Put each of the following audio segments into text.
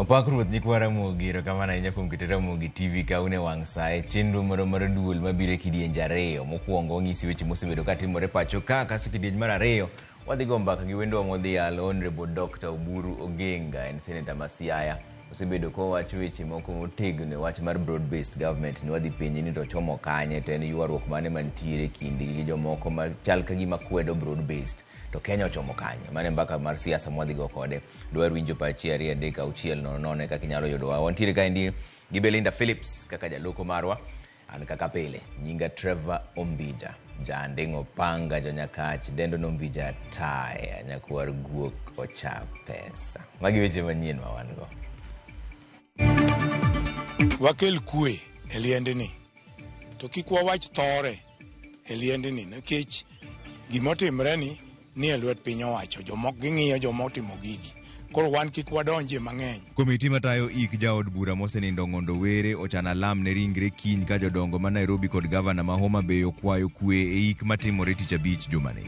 Opak Ruoth nyikwa Ramogi, erokamano ahinya kuom keto Ramogi TV ka un e wang' sa e chenro marwa mar duol mabiro e kidienje ariyo. Mokwongo wang'isi weche mosebedo ka timore pacho ka, kasto kidieny mar ariyo wadhi go mbaka gi wendwa modhial Honorable Dr. Oburu Oginga, en seneta ma Siaya. Osebedo kowacho weche moko motegno e wach mar broad based government ni wadhi penje ni to ochomo kanye to en ywaruok mane mantiere e kindgi gi jomoko ma chal ka gima kwedo broad based to Kenya ochomo kanye? Mano e mbaka mar siasa mwadhi go kode. Dwar winjo pachi 2 3 6 0 0 kaka inyalo yudowa. Wantiere kaendi gi Belinda Phillips kaka jaloko marwa. An kaka pile, nyinga Trevor Ombija, jaanding'o panga jonyakach, dendo nombija taya, nyakwar guok ocha pesa. Magi weche manyien ma wan go. Wakel kwe e liendni to kik wawach thore e liendni nikech gimotimreni ni e lwet piny owacho jomoko ging'iyo joma otimo gigi koro wan kik wadonjie mang'eny. Komiti matayo ik jaod bura mosenindo Ong'ondo Were ochano alam ne ringre kiny ka jodongo ma Nairobi kod gavana ma Homa Bay okwayo kwe e ik matimore tich abich jumani.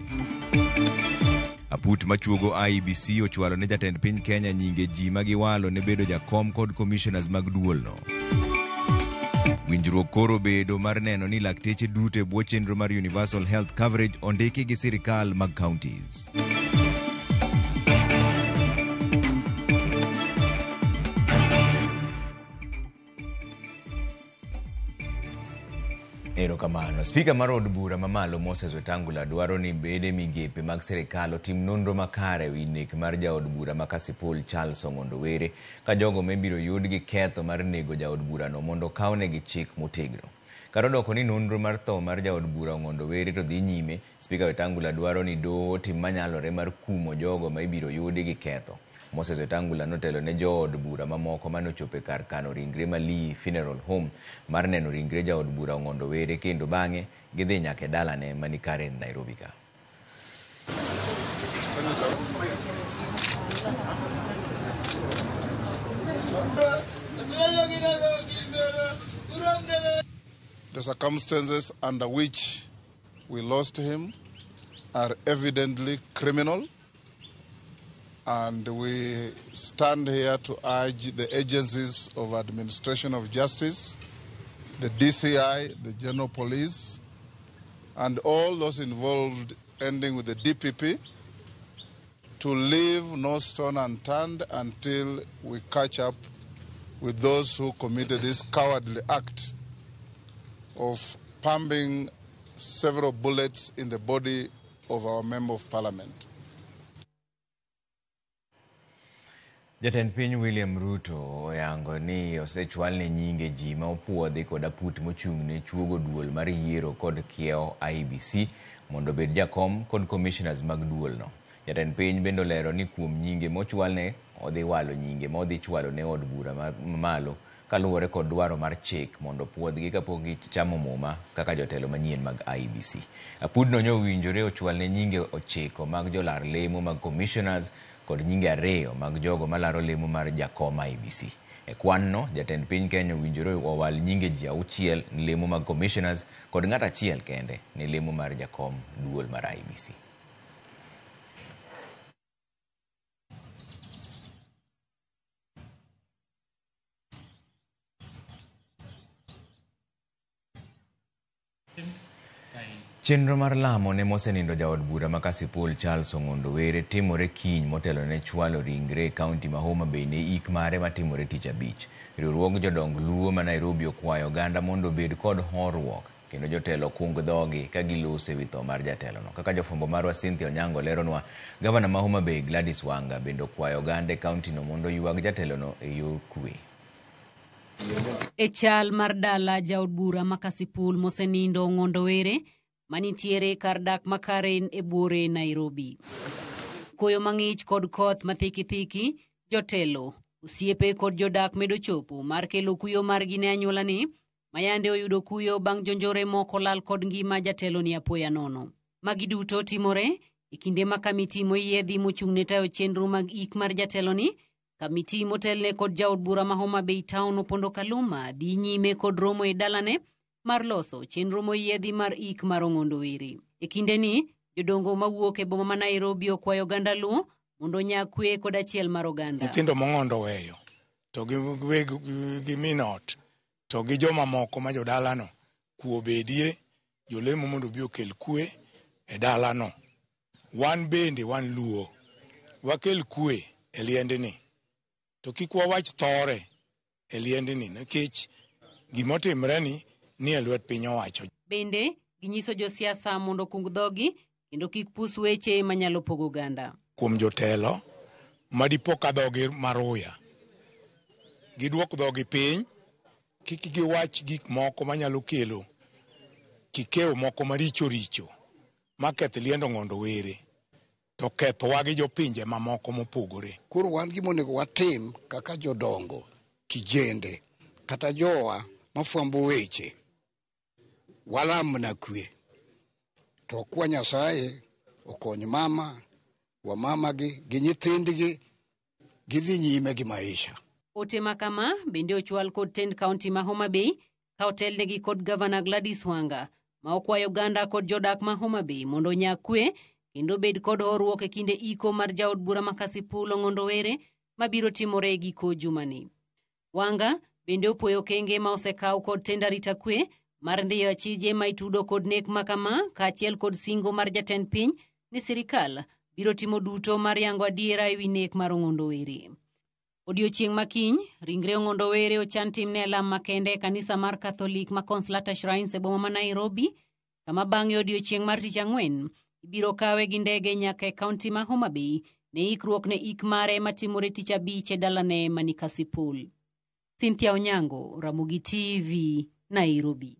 Aput machuogo IEBC ochwalo ne jatend piny Kenya nyinge ji ma giwalo ne bedo jakom kod commissioners mag duolno. Winjruok koro bedo mar neno ni lakteche duto e bwo chenro mar Universal Health Coverage ondiki gi sirikal mag counties. Erokamano. Spika mar od bura mamalo Moses Wetangula dwaro ni bede migepe mag sirikal otim nonro makare wi nek mar jaod bura ma Kasipul Charles Ong'ondo Were ka jogo ma ibiro yud gi ketho mar nego jaod burano mondo okawnegi chik motegno. Kata odoko ni nonro mar tho mar jaod bura Ong'ondo Were to dhi nyime, Spika Wetangula dwaro ni doho otim manyalore mar kumo jogo ma ibiro yudi gi ketho. Moses Wetangula notelo ne jood bura mamoko mane ochopo e kar kano ringre ma Lee Funeral Home mar neno ringre jaod bura Ong'ondo Were kendo bang'e gidhi nyaka e dalane mani Karen, Nairobi ka. The circumstances under which we lost him are evidently criminal, and we stand here to urge the agencies of administration of justice, the DCI, the General Police, and all those involved, ending with the DPP, to leave no stone unturned until we catch up with those who committed this cowardly act of pumping several bullets in the body of our Member of Parliament. Jatend piny William Ruto oyango ni osechwalne nyinge ji ma opuodhi kod aput mochung' ne chuogo duol mar yiero kod kiewo IEBC mondo obed jakom kod commissioners mag duolno. Jatend piny bende olero ni kuom nyinge mochwalne odhi walo nyinge ma odhi chwalo ne od bura mamalo kaluwore kod dwaro mar chik mondo opuodhgi kapok gichamo muma kaka jotelo manyien mag IEBC. Apudno nyo owinjore ochwalne nyinge 9 mag jolar lemo mag commissioners kod nyinge 2 mag jogo malaro lemo mar jakom IEBC. E kwan no, jatend piny Kenya owinjore owal nyinge ji 6 ne lemo mag commissioners kod ng'at achiel kende ne lemo mar jakom duol mar IEBC. Chenro mar lamo ne mosenindo jaod bura ma Kasipul Charles Ong'ondo Were timore kiny motelo ne chwalo ringre e kaunti ma Homa Bay ne ik mare matimore tich abich. Riwruog jodong Luo ma Nairobi okwayo oganda mondo obed kod horuok kendo jotelo kung dhogi ka giloso e wi tho mar jatelono. Kaka jofwambo marwa Cynthia Onyango leronwa, gavana ma Homa Bay Gladys Wanga bende okwayo oganda e kauntino mondo oywag jatelono e yor kwe. E chal mar dala jaod bura ma Kasipul mosenindo Ong'ondo Were manitiere kar dak ma Karen e buore Nairobi. Koyo mang'ich kod koth mathiki-thiki, jotelo, osiepe kod jodak medo chopo mar kelo kuyo margi ne anyuola ni mayande oyudo kuyo bang' jonjore moko lal kod ngima jatelo ni apoya nono. Magi duto timore e kinde ma kamiti moyiedhi mochung' ne tayo chenro mag ik mar jatelo ni. Kamiti motelne kod jaod bura ma Homa Bay Town Opondo Kaluma dhi nyime kod romo e dalane mar loso chenro moyiedhi mar ik mar Ong'ondo Were. E kinde ni, jodongo mawuok e boma ma Nairobi okwayo oganda Luo mondo onyag kwe kod achiel mar oganda. Nyithindo mong'ondo weyo to gi weg gi min ot to gi jomamoko ma jodalano kwe obedie, jolemo mondo obi okel kwe e dalano. Wan bende wan luo, wakel kwe e liendni to kik wawach thore e liendni nikech gimotimre ni ni e lwet piny owacho. Bende ginyiso josiasa mondo okung dhogi kendo kik pus weche manyalo pogo oganda. Kuom jotelo madipo ka dhogi maruya, giduok dhogi piny, kik giwach gik moko manyalo kelo kikew moko maricho richo maketh liend Ong'ondo Were to kethowa gi jopinje mamoko mopogore. Koro wan gima onego watim kaka jodongo, kijende kata jowa mafwambo weche, walam na kwe. To kwa Nyasaye okony mama, wamamagi gi nyithindgi gidhi nyime gi maisha. Ote ma kama bende ochwal kod tend kaunti ma Homa Bay ka otelnegi kod Gavana Gladys Wanga ma okwayo oganda kod jodak ma Homa Bay mondo onya kwe kendo bed kod horuok e kinde iko mar jaod bura ma Kasipul Ong'ondo Were mabiro timore e giko jumani. Wanga bende opuoyo okenge ma osekaw kod tend arita kwe mar ndhiyo achije ma itudo kod nek ma kama kaachiel kod singo mar jatend piny ni sirikal biro timo duto mar yango adiera ewi nek mar Ong'ondo Were. Odiochieng' ma kiny, ringre Ong'ondo Were ochan timne alam makende e kanisa mar Katholik ma Consolata Shrines e boma ma Nairobi, kama bang'e odiochieng' mar tich ang'wen ibiro kawe gi ndege nyaka e kaunti ma Homa Bay ne ikruok ne ik mare matimore tich abich e dalane mani Kasipul. Cynthia Onyango, Ramogi TV, Nairobi.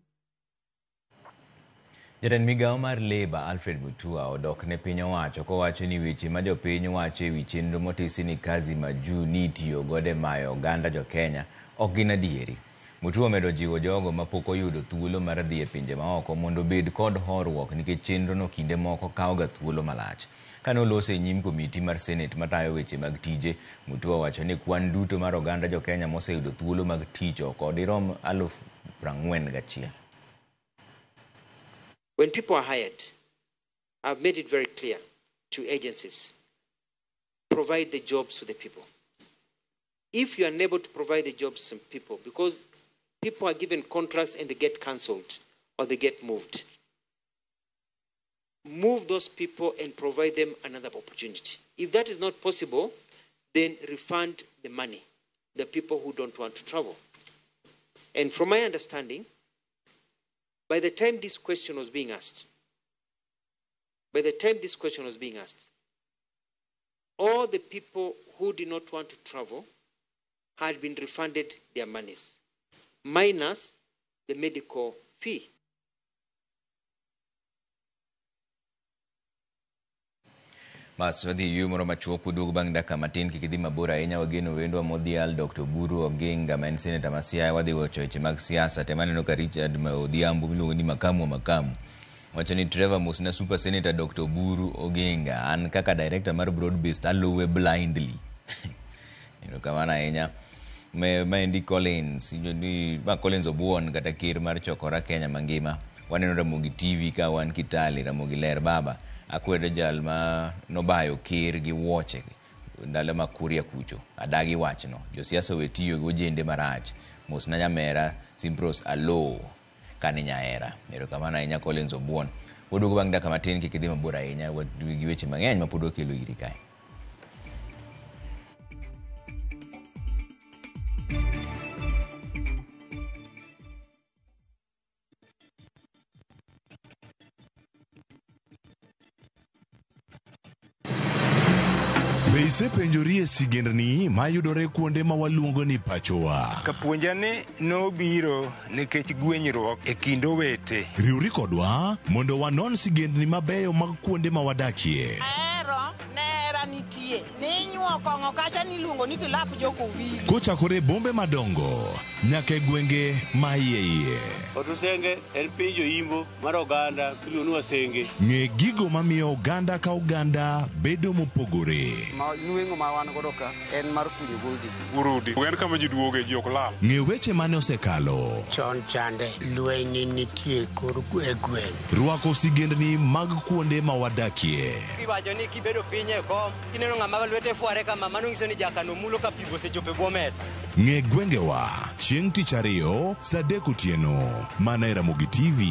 Jatend migawo mar Labour Alfred Mutua odok ne piny owacho kowacho ni weche ma jopiny wacho ewi chenro motisi ni Kazi Majuu ni itiyo godo e mayo oganda jo-Kenya ok gin adieri. Mutua omedo jiwo jogo mapok oyudo thuolo mar dhi e pinje maoko mondo obed kod horuok nikech chenrono kinde moko kawoga thuolo malach. Kane oloso e nyim komiti mar Senate matayo weche mag tije, Mutua owacho ni kwan duto mar oganda jo-Kenya moseyudo thuolo mag tich oko dirom 41,000. When people are hired, I've made it very clear to agencies, provide the jobs to the people. If you are unable to provide the jobs to people, because people are given contracts and they get cancelled or they get moved, move those people and provide them another opportunity. If that is not possible, then refund the money, the people who don't want to travel. And from my understanding, by the time this question was being asked, all the people who did not want to travel had been refunded their monies, minus the medical fee. Bas wadhi yueyo moro machuok waduogo bang' dakika matin kik idhi mabor ahinya wageno wendwa modhial Dr. Oburu Oginga ma en seneta ma Siaya wadhi wacho weche mag siasa tem aneno ka Richard Odhiambo miluongo ni makamu wa makamu wacho ni Trevor mosna super senator Dr. Oburu Oginga an kaka director mar broad based aluwe blindly. Erokamano ahinya. Maendi Collins, ma Collins Obuon kata ker mar chokora Kenya mangima. Waneno Ramogi TV ka wan Kitale, Ramogi ler baba. Akwedo jal ma nobayo ker gi wuoche ndalo ma Kuria kucho. Adagi wachno. Josiasa owe tiyo gi ojende marach. Mosna nyamera Simpros Aloo kani Nyaera. Erokamano ahinya Collins Obuon. Waduogo bang' dakika matin kik idhi mabor ahinya gi weche mang'eny ma pod wakelo iri kae. Be isepenjori e sigendni mayudore kuonde ma waluongo ni pachowa? Kapuonja ni nobiro nikech gwenyruok e kind owete. Riwri kodwa mondo wanon sigendni mabeyo mag kuonde ma wadakie. Ahero nera nitie ninyuo kong'o kacha niluongo ni kilap jokowili. Kochakore e bombe madongo nyaka e gwenge ma iye iye. Otusenge en piny joimbo mar oganda miluongo ni Wasenge. Ng'e gigo mamiyo oganda ka oganda bedo mopogore. Ma nweng'o ma wan godo ka en mar kunyo goldi. Urudi. En kama ji duoge ji ok lal. Ng'e weche mane osekalo. Chon chande lweny nitie kor e gweng'. Rwako sigendni mag kuonde ma wadakie. Iwacho ni kibedo piny e kom, kineno ng'ama lwete fware kama Mano nyiso ni jakano mulo ka pigo osechopo e bwo mesa. Ng'e gwengewa chieng' tich ariyo saa 3 otieno mana e Ramogi TV.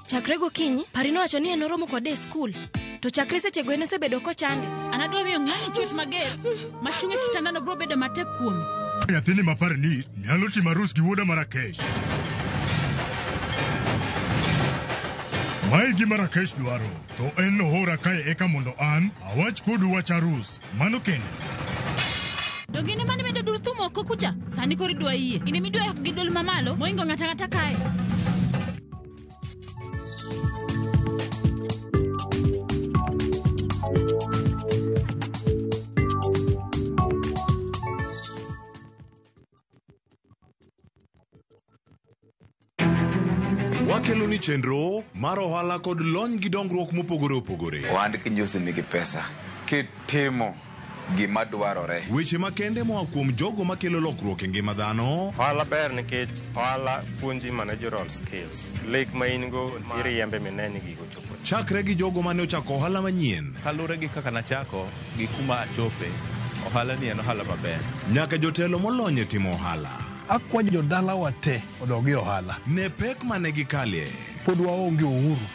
Chakre gokinyi, Pari nowacho ni en oromo kode e skul. To chakre sechego en osebedo kochande. An adwa miyo ng'ani chwech mager ma chung' e kitandano biro bedo matek kuome. Nyathini ma Parni nyalo timo arus gi wuoda ma Rakesh. Mae gima Rakesh dwaro, to en nohora kae eka mondo an awach kodu wach arus. Mano kende. Donge in ema nimedo dul thum oko kucha? Sani koro idwa yie. In ema idwa yak gi dol mamalo mohingo ng'ato ang'ata kae. Wakelo ni chenro mar ohala kod lony gi dongruok mopogore opogore. Ohand kinyosi nigi pesa kitimo gima dwarore. Weche makende moa kuom jogo makelo lokruok e ngima dhano. Ohala ber nikech ohala puonji managerial skills. Lek ma in go iriembe mine ni gigo chopo. Chakre gi jogo mane ochako ohala manyien. Kaluwore gi kaka nachako gi kuma achope, ohala ni en ohala maber. Nyaka jotelo molony e timo ohala. Akwayo jodalawa te odog e ohala. Ne pek mane gikalie. Pod waonge uhuru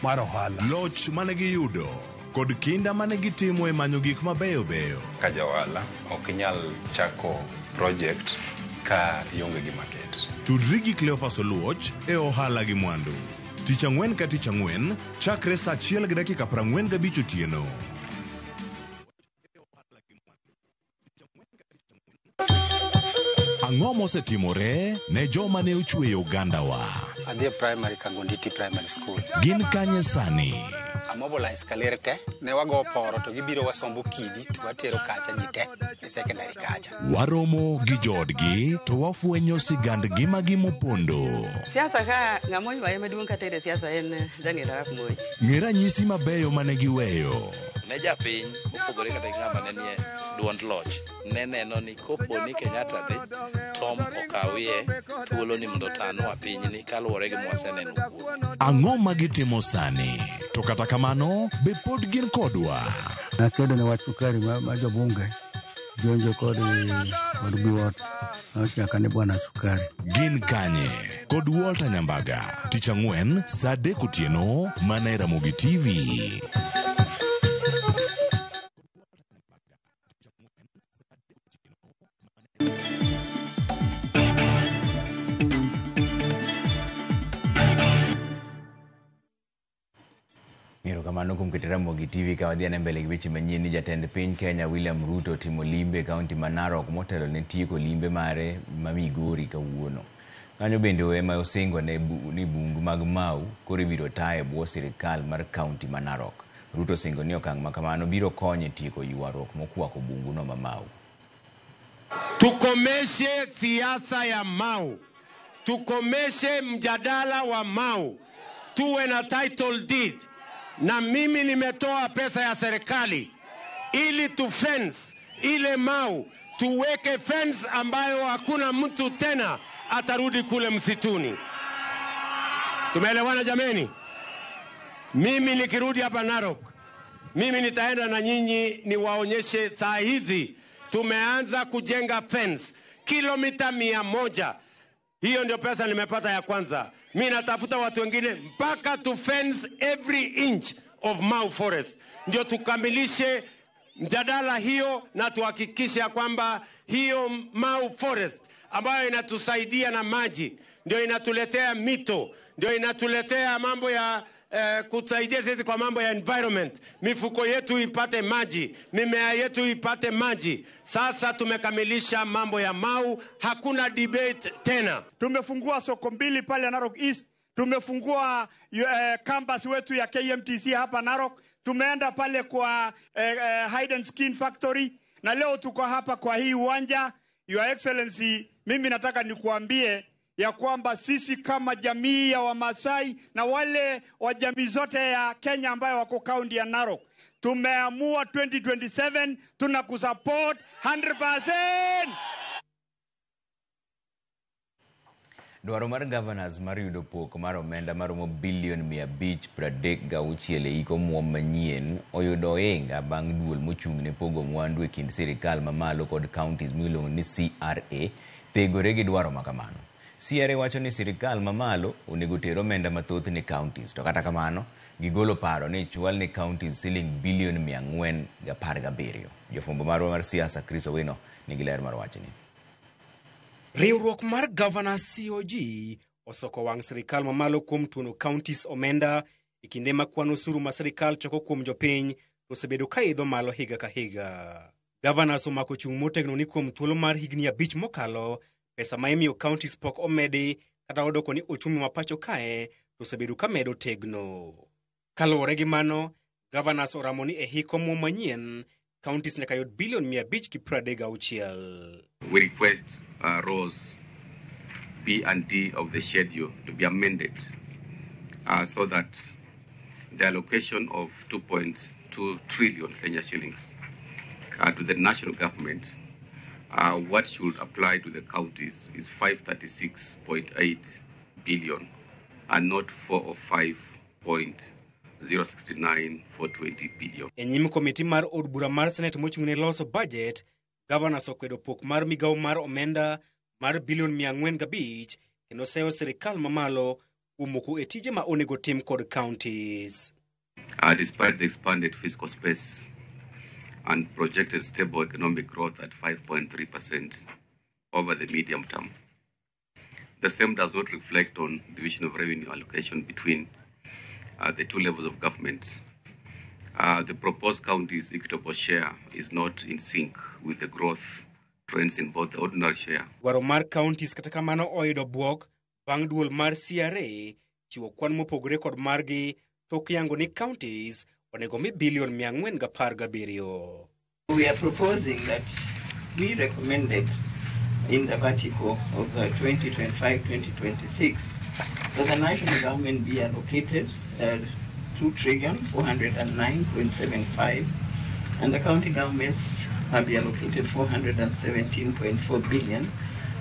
mar ohala. Loch mane giyudo kod kinda mane gitimo e manyo gik mabeyo beyo. Ka ja ohala ok inyal chako project ka ionge gi market. Tudri gi Cleophas Oluoch e ohala gi mwandu. Tich ang'wen ka tich ang'wen chakre saa 1:45 otieno. Ang'o mosetimore ne joma ne ochweyo ogandawa? Adhi e primary Kangonditi Primary School. Gin kanye sani? Amobilize kaler te, ne wago poro to gibiro wasombo kidi to watero kacha ji te e secondary kacha. Waromo gi joodgi to wafwenyo sigand ngimagi mopondo. Siasa ka ng'ama oywaye maduong' kata e siasa en Daniel Arap Moi. Ng'e ranyisi mabeyo mane giweyo. Ne japiny mopogore kata gi ng'ama ne nie duond loch ne neno ni kopo ni Kenyatta dhi Tom okawie thuolo ni mondo otanwa pinyni kaluwore gi mwaseneno kuome. Ang'o ma gitimo sani? To kata kamano, be pod gin kodwa? Nakedo ne wach sukari ma jobunge jonjo kod biwot nochaka ni bwana sukari. Gin kanye? Kod Walter Nyambaga. Tich ang'wen saa 3 otieno mana e Ramogi TV. Erokamano kuom keto Ramogi TV ka wadhi ane mbele gi weche manyien ni jatend piny Kenya William Ruto timo limbe e kaunti ma Narok motelo ne tieko limbe mare ma Migori kawuono. Kanyo bende ema osingo ne ni bungu mag Mau koro ibiro taye e bwo sirikal mar kaunti ma Narok. Ruto osingo ni okang' ma kamano biro konyo e tieko ywaruok mokwako bunguno ma Mau. Tukomeshe siasa ya Mau, tukomeshe mjadala wa Mau, tuwe na title deed. Na mimi nimetoa pesa ya serikali ili tu fence ile Mau, tuweke fence ambayo hakuna mtu tena atarudi kule msituni. Tumeelewana jameni? Mimi nikirudi hapa Narok, mimi nitaenda na nyinyi niwaonyeshe saa hizi tumeanza kujenga fence kilomita 100. Hiyo ndio pesa nimepata ya kwanza. Mimi natafuta watu wengine mpaka tu fence every inch of Mau Forest. Ndio tukamilishe mjadala hiyo na tuhakikishe kwamba hiyo Mau Forest ambayo inatusaidia na maji, ndio inatuletea mito, ndio inatuletea mambo ya kusaidia sisi kwa mambo ya environment, mifuko yetu ipate maji, mimea yetu ipate maji. Sasa tumekamilisha mambo ya Mau, hakuna debate tena. Tumefungua soko 2 pale Narok East, tumefungua campus wetu ya KMTC hapa Narok, tumeenda pale kwa Hide and Skin Factory, na leo tuko hapa kwa hii uwanja. Your Excellency, mimi nataka nikuambie ya kwamba sisi kama jamii ya Wamasai na wale wa jamii zote ya Kenya ambayo wako kaunti ya Narok, tumeamua 2027 tunakusupport 100%. Dwaro mar governors mar yudo pok mar omenda maromo bilion 536 e hik omuom manyien oyudo ohinga bang' duol mochung' ne pogo mwandu e kind sirikal mamalo kod counties miluongo ni CRA thegore gi dwaro makamano. CRA wacho ni sirikal mamalo onego ter omenda mathoth ne counties to kata kamano gigolo paro ni chwal ne counties siling bilion 417. Jofwambo marwa mar siasa Chris Owino nigi ler mar wachni. Riwruok mar Governor COG osoko wang' sirikal mamalo kuom tuono counties omenda e kinde ma kwan osuru ma sirikal choko kuom jopiny to osebedo ka idho malo higa ka higa. Governors omako chung' motegno ni kuom thuolo mar higni 5 mokalo, pesa ma imiyo counties pok omedi kata odoko ni ochumi ma pacho kae to osebedo ka medo tegno. Kaluwore gi mano, governors oramo ni e hik omuom manyien, counties nyaka yud bilion 536. We request rows B and D of the schedule to be amended so that the allocation of 2.2 trillion Kenya shillings to the national government, what should apply to the counties is 536.8 billion and not 405.069420 billion. E nyim komiti mar od bura mar Senate mochung' ne loso budget, governors okwedo pok mar migawo mar omenda mar bilion 405 kendo seyo sirikal mamalo kuom moko e tije ma onego tim kod counties. Despite the expanded fiscal space and projected stable economic growth at 5.3% over the medium term, the same does not reflect on division of revenue allocation between the two levels of government. The proposed county's equitable share is not in sync with the growth trends in both the ordinary share. Dwaro mar counties kata kamano oyudo bwok bang' duol mar CRA chiwo kwan mopogore kod margi tok yango ni counties onego mi bilion 417. We are proposing that we recommended in the vertical of 2025-2026 that the national government be allocated 2,409.75 and the county governments be allocated 417.4 billion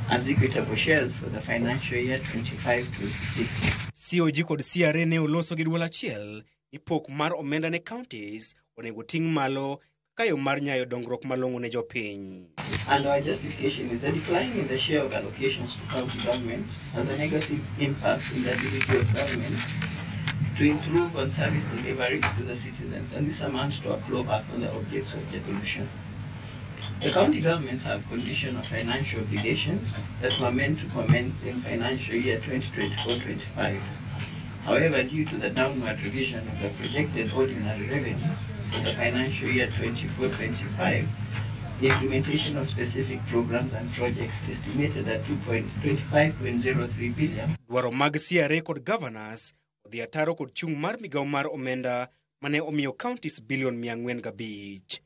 as equitable shares for the financial year 25-26. COG kod CRA ne oloso gi duol achiel ni pok mar omenda ne counties onego ting' malo kaka yo mar nyayo dongruok malong'o ne jopiny. And our justification is the decline in the share of allocations to county governments has a negative impact in the ability of government to improve on service delivery to the citizens, and this amounts to a clawback on the objects of devolution. The county governments have conditional financial obligations that were meant to commence in financial year 2024-25. However, due to the downward revision of the projected ordinary revenue for the financial year 24-25, the implementation of specific programs and projects estimated at 2.25.03 billion. Dwaro mag CRA kod governors odhi ataro kod chung' mar migawo mar omenda mane omiyo counties bilion 405.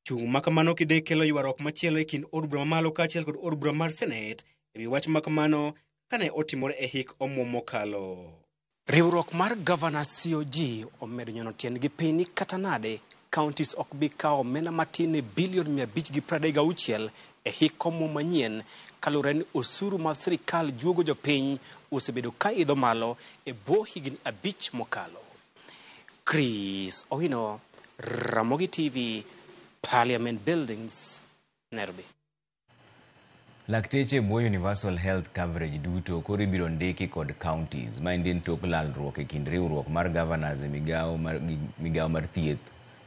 Chung' makamano kide kelo ywaruok machielo e kind od bura mamalo kaachiel kod od bura mar Senate ewi wach makamano kane otimore e hik omuom mokalo. Riwruok mar Governors COG omedo nyono tiendgi piny ni kata nade counties ok bi kawo omenda matin ne bilion 536 e hik omuom manyien kaluwore ni osuru mar sirikal juogo jopiny osebedo ka idho malo e bwo higni 5 mokalo. Chris Owino, Ramogi TV, Parliament Buildings, Nairobi. Lakteche bwo Universal Health Coverage duto koro ibiro ndiki kod counties. Maendi en tok lalruok e kind riwruok mar governors e migawo mar thieth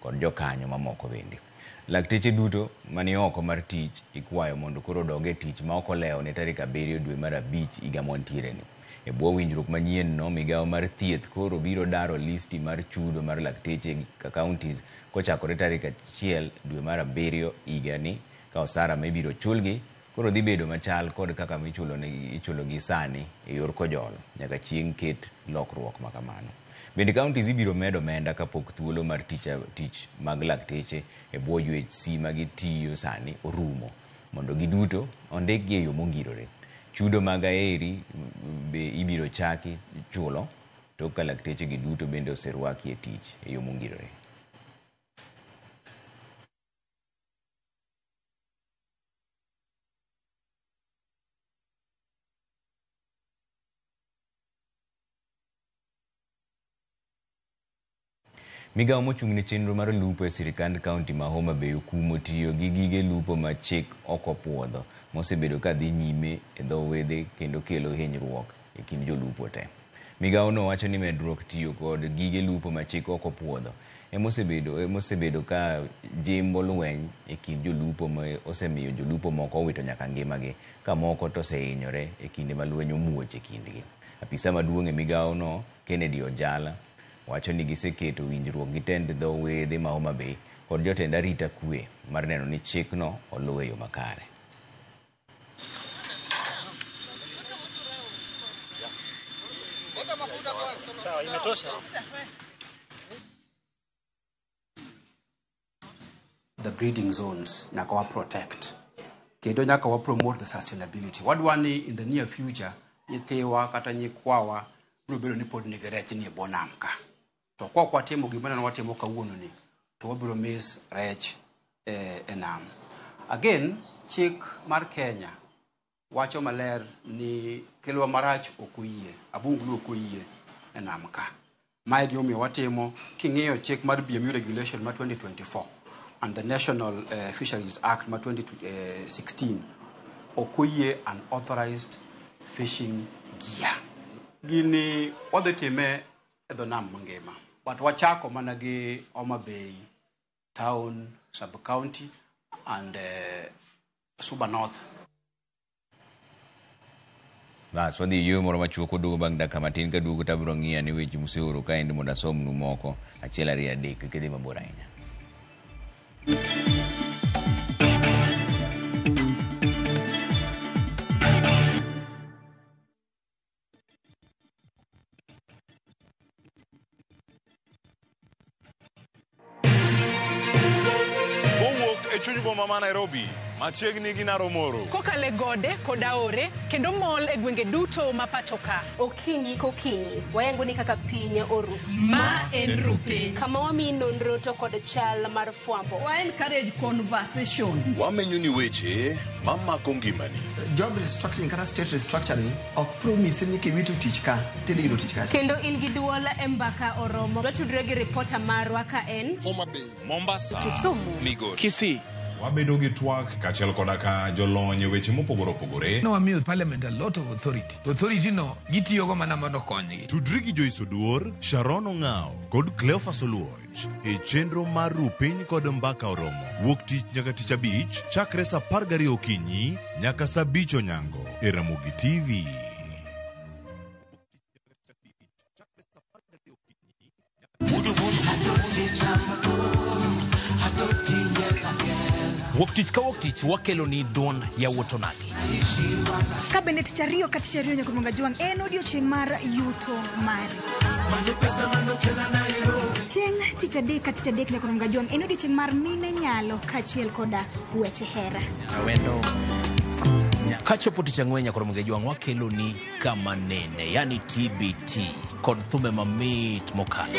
kod jokanyo mamoko bende. Lakteche duto mani oko mar tich ikwayo mondo koro odog e tich ma ok olewo ne tarik 7 dwe mar 5 higa mwantiere ni. E bwo winjruok manyien no, migawo mar thieth koro biro daro listi mar chudo mar lakteche ka counties kochakore tarik 1 dwe mar 7 higa ni ka osara ma ibiro chulgi koro dhi bedo machal kod kaka ichulo gi sani e yor kojolo nyaka chieng' ket lokruok makamano. Bende counties ibiro medo omenda kapok thuolo mar tich mag lakteche e bwo UHC magitiyo sani orumo mondo giduto ondikgi e yo mongirore. Chudo mag aeri be ibiro chaki chulo tok ka lakteche gi duto bende oserwaki e tich e yo mongirore. Migawo mochung' ne chenro mar lupo e sirkand kaunti ma Homa Bay okumo tiyo gi gige lupo ma chik ok opuodho mosebedo ka dhi nyime e dho wedhe kendo kelo hinyruok e kind jolupo te. Migawo no wacho ni medruok tiyo kod gige lupo ma chik ok opuodho emosebedo ka jimbo lweny e kind jolupo ma osemiyo jolupo moko owito nyaka ngimagi ka moko to osehinyore e kinde ma lweny omuoch e kindgi. Apisa maduong' e migawo no Kennedy Ojala wacho ni giseketo winjruok gi tend dho wedhe ma Homa Bay kod jotend arita kwe mar neno ni chikno oluw e yo makare. The breeding zones nyaka wa protect kendo nyaka wa promote the sustainability. Wadwa ni in the near future nyithiwa kata nyikwawa biro bedo ni pod nigi rech ni e bwo nam ka. To kok watimo gima neno watimo kawuono ni to wabiro miss rech e nam. Again, chik mar Kenya wacho maler ni kelwa marach ok oyie, abunglu ok oyie e nam ka. Mae gimomiyo watimo king'iyo chik mar BMU regulation ma 2024 and the National Fisheries Act ma 2016 ok oyie unauthorized fishing gear. Gini wadhi time e dho nam mangima. But wachako mana gi Homa Bay town, sub-county and Suba North. Bas, wadhi yueyo moro machuok waduogo bang' dakika matin kaduogo to abiro ng'iyo ane weche museoro kaendi mondo asomnu moko achiel ariyo adek kik idhi mabor ahinya. Kowuok e chuny boma ma Nairobi, machiegni gi Naromoro. Kokalo e gode kod aore kendo mol e gwenge duto ma pacho ka. Okinyi kokinyi, wayango ni kaka piny oru. Ma en Rupiny. Kama wamiyi nonro to kod chal mar fwambo. Wa encourage conversation. Wamenyo ni weche mamako ngimani. Job restructuring kata state restructuring ok promise ni kiwito tich ka tidhi yudo tich kacha. Kendo in gi duol e mbaka oromo. Watudre gi ripota marwa ka en Homa Bay, Mombasa, Kisumu, Migori, Kisii. Wabedo gi twak kaachiel koda ka jolony e weche mopogore opogore. No wamiyo parliament a lot of authority. To authority no gitiyogo mana mondo okonygi. Tudri gi Joyce Oduor, Sharon Ong'ao kod Cleophas Oluoch e chenro mar Rupiny kod Mbaka Oromo wuok tich nyaka tich abich chakre saa 12 okinyi nyaka saa 5 onyango e Ramogi TV. Wuok tich ka wuok tich wakelo ni duond yawuot onagi. Ka bende tich ariyo ka tich ariyo nyaka Mwanga Jwang' en odiochieng' mar yuto mari. Chieng' tich adek ka tich adek nyaka Mwanga Jwang' en odiochieng' mar mine nyalo kaachiel koda weche hera. Awendo. Kachopo tich ang'wen nyaka Ramogi Jwang' wakelo ni kama nene, yani TBT kod thumbe mamit mokalo.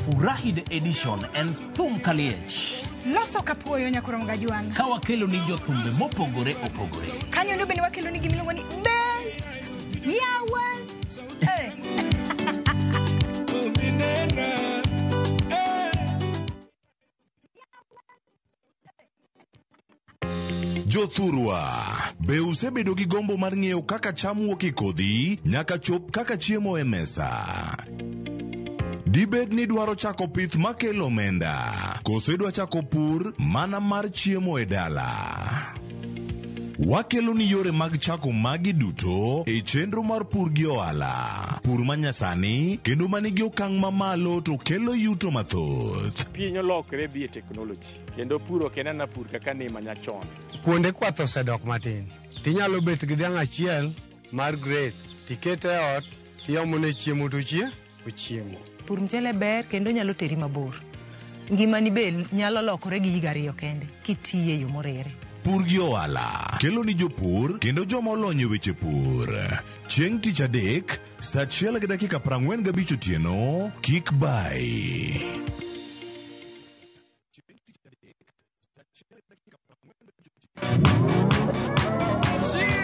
Furahi the edition en thum kaliech. Loso kapuoyo nyaka Ramogi Jwang'. Ka wakelo ni jothumbe mopogore opogore. Kanyo ndo bende wakelo ni gimiluongo ni be yawa. Jothurwa, be usebedo gi gombo mar ng'eyo kaka cham wuok e kodhi nyaka chop kaka chiemo e mesa? Dibed ni dwaro chako pith makelo omenda, koso idwa chako pur mana mar chiemo e dala? Wakelo ni yore mag chako magi duto e chenro mar pur gi ohala. Pur manyasani kendo manigi okang' mamalo to kelo yuto mathoth. Piny olokre dhi e teknoloji kendo pur ok en ana pur kaka ne manyachon. Kuonde kwath osedok matin. Tinyalo bet gi dhiang' achiel mar grade, tikete e ot, tiomone chiemo to ochiemo. Pur mchele ber kendo nyalo teri mabor. Ngimani be nyalo lokore gi higa ariyo kende kitiye yo morere. Pur gi ohala kelo ni jopur kendo joma olony e weche pur. Chieng' tich adek, saa 1:45 otieno, kik bai.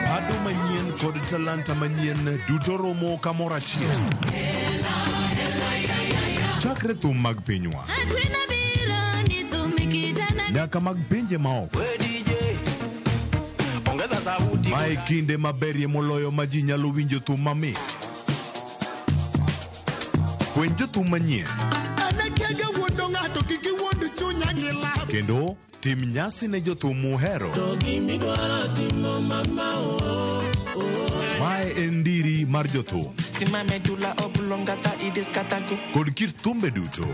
Pado manyien kod talanta manyien duto romo kamoro achiel. Chakre thum mag pinywa nyaka mag pinje maoko. Mae kinde maberie moloyo ma ji nyalo winjo thum mamit. Fweny jothum manyien kendo tim nyasi ne jothum muhero. Mae en ndiri mar jothum kod kit thumbe duto.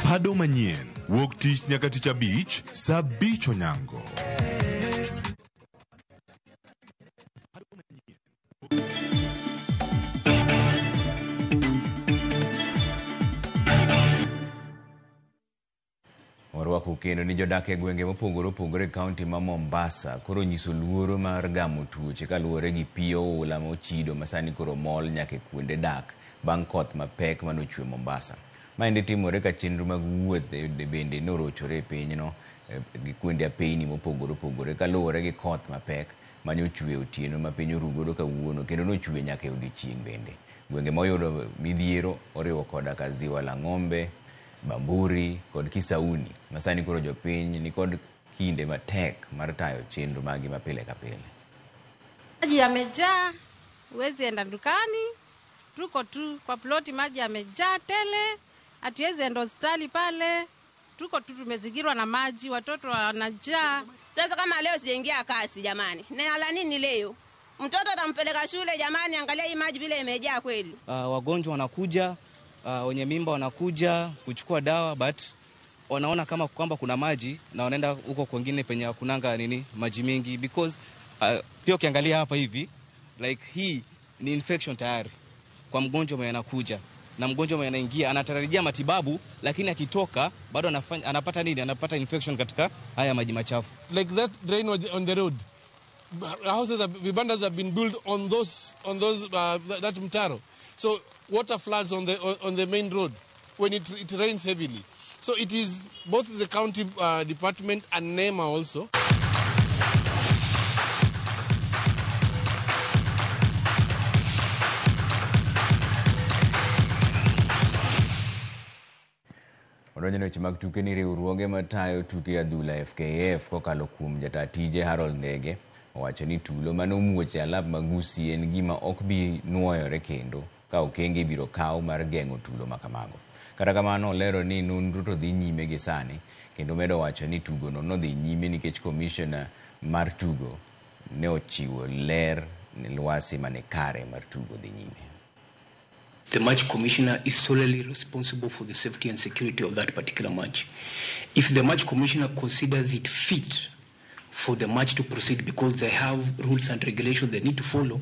Pado manyien wuok tich nyaka tich abich saa 5 onyango. Warwako kendo ni jodak e gwenge mopogore opogore e kaunti ma Mombasa koro nyiso luoro mar gamo tuoche kaluwore gi pi oula mochido ma sani koro mol nyaka e kuonde dak bang' koth mapek manochwe Mombasa. Maendi timore ka chenro mag wuoth bende norochore e pinyno gi kuonde apeyni mopogore opogore kaluwore gi koth mapek mane ochwe otieno ma piny oru godo kawuono kendo nochwe nyaka e odiochieng' bende. Gwenge moyudo midhiero oriwo koda ka Ziwa la Ng'ombe, Bamburi kod Kisauni ma sani koro jopiny nikod kinde matek mar tayo chenro maggi ma pile ka pile. Maji yamejaa, huwezi enda dukani, tuko tu kwa ploti, maji yamejaa tele, hatuwezi enda hospitali pale, tuko tu tumezingirwa na maji, watoto wanajaa. Sasa kama leo sijaingia kasi jamani, nala nini leo? Mtoto atampeleka shule jamani, angalia hii maji vile imejaa kweli. Wagonjwa wanakuja, wenye mimba wanakuja kuchukua dawa, but wanaona kama kwamba kuna maji na wanaenda huko kwingine penye hakunanga nini maji mingi, because pia ukiangalia hapa hivi like hii ni infection tayari kwa mgonjwa mwenye anakuja, na mgonjwa mwenye anaingia anatarajia matibabu, lakini akitoka bado anapata nini? Anapata infection katika haya maji machafu. Like that drain on the road, houses, vibandas have been built on those that mtaro. So water floods on the main road when it rains heavily. So it is both the county department and NEMA also. Odonjo weche mag tuke ni riwruoge matayo tuke adhula FKF kokalo kuom jata tije Harold Ndege owacho ni tulo mane omuoch e alap ma Gusii en gima ok bi nuoyore kendo ka okenge ibiro kaw mar geng'o tulo makamago. Kata kamano olero ni nonro to dhi nyime gi sani kendo medo wacho ni tugono nodhi nyime nikech komishona mar tugo ne ochiwo ler ne lwasi mane kare mar tugo dhi nyime. The match commissioner is solely responsible for the safety and security of that particular match. If the match commissioner considers it fit for the match to proceed because they have rules and regulations they need to follow,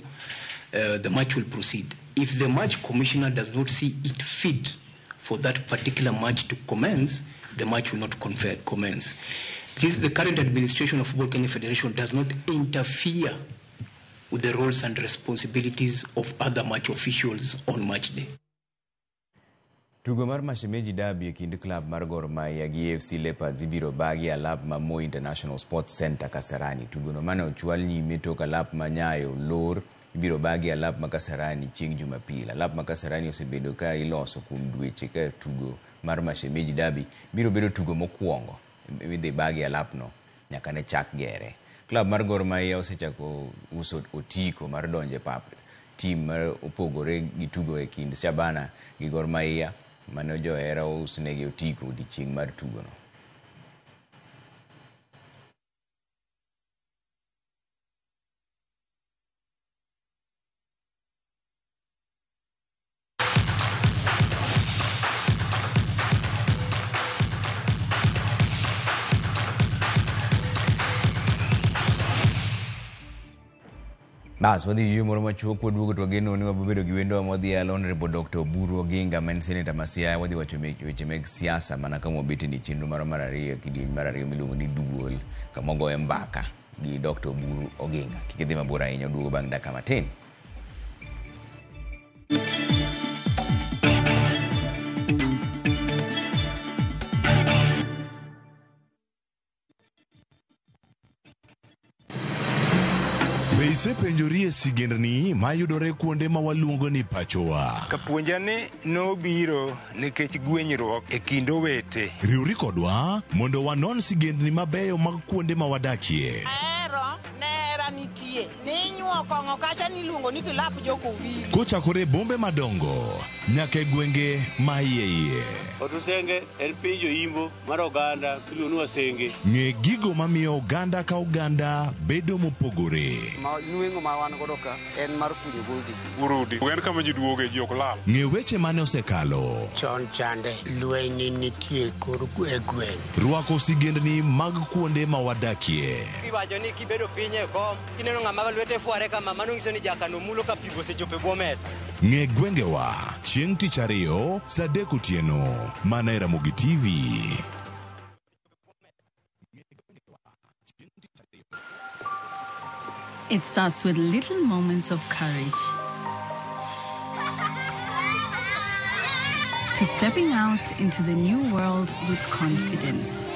the match will proceed. If the match commissioner does not see it fit for that particular match to commence, the match will not commence. The current administration of Football Kenya Federation does not interfere with the roles and responsibilities of other match officials on match day. Tugo mar Mashemeji Derby e kind klab mar Gor Mahia gi AFC Leopards ibiro bagi alap ma Moi International Sports Centre Kasarani. Tugono mane ochwal nyime tok alap ma Nyayo lor ibiro bagi alap ma Kasarani chieng' Jumapil. Alap ma Kasarani osebedo ka iloso kuom dweche ka tugo mar Mashemeji Derby biro bedo tugo mokwongo midhi bagi alapno nyaka ne chak gere. Klab mar Gor Mahia osechako uso otiko mar donjo e pap tim mar opogore gi tugo e kind Shabana gi Gor Mahia mane johera ousnegi otiko odiechieng' mar tugono. Bas, wadhi yueyo moro machuok waduogo to wageno ni wabobedo gi wendowa modhial Honorable Dr. Oburu Oginga ma en seneta ma Siaya. Wadhi wacho weche meg siasa mana kama wabete ni chenro marwa mar ariyo kidieny mar ariyo miluongo ni Duol kama wagoye mbaka gi Dr. Oburu Oginga. Kik idhi mabor ahinya, oduogo bang' dakika matin. Be isepenjori e sigendni mayudore kuonde ma waluongo ni pachowa? Kapuonja ni nobiro nikech gwenyruok e kind owete. Riwri kodwa mondo wanon sigendni mabeyo mag kuonde ma wadakie. Ahero nera nitie ninyuo kong'o kacha niluongo ni kilap jokowili. Kochakore e bombe madongo nyaka e gwenge ma iye iye. Otusenge en piny joimbo mar oganda miluongo ni Wasenge. Ng'e gigo mamiyo oganda ka oganda bedo mopogore. Ma nweng'o ma wan godo ka en mar kunyo goldi. Urudi. En kama ji duoge ji ok lal. Ng'e weche mane osekalo. Chon chande lweny nitie kor e gweng'. Rwako sigendni mag kuonde ma wadakie. Iwacho ni kibedo piny e kom, kineno ng'ama lwete fware kama, mano nyiso ni jakano mulo ka pigo osechopo e bwo mesa. Ng'e gwengewa chieng' tich ariyo saa 3 otieno mana e Ramogi TV. It starts with little moments of courage. To stepping out into the new world with confidence.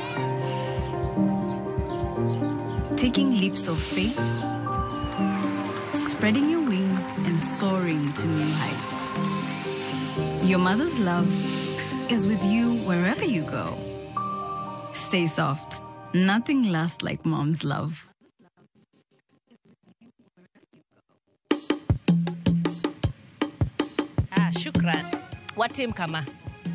Taking leaps of faith, spreading your wings and soaring to new heights. Your mother's love is with you wherever you go. Stay soft. Nothing lasts like mom's love. Ah, shukran. Watim kama.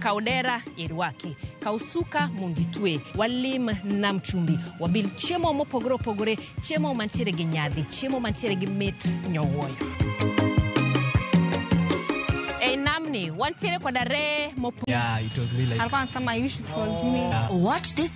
Kaw dera irwaki, kaw suka mondo itwe, walim nam chumbi, wabil chiemo mopogore opogore, chiemo mantiere gi nyadhi, chiemo mantiere gi mit nyowuoyo. Ei namni wantiere koda ree mopogore. Yeah, it was me like Alikuwa anasema I wish it was me. Watch this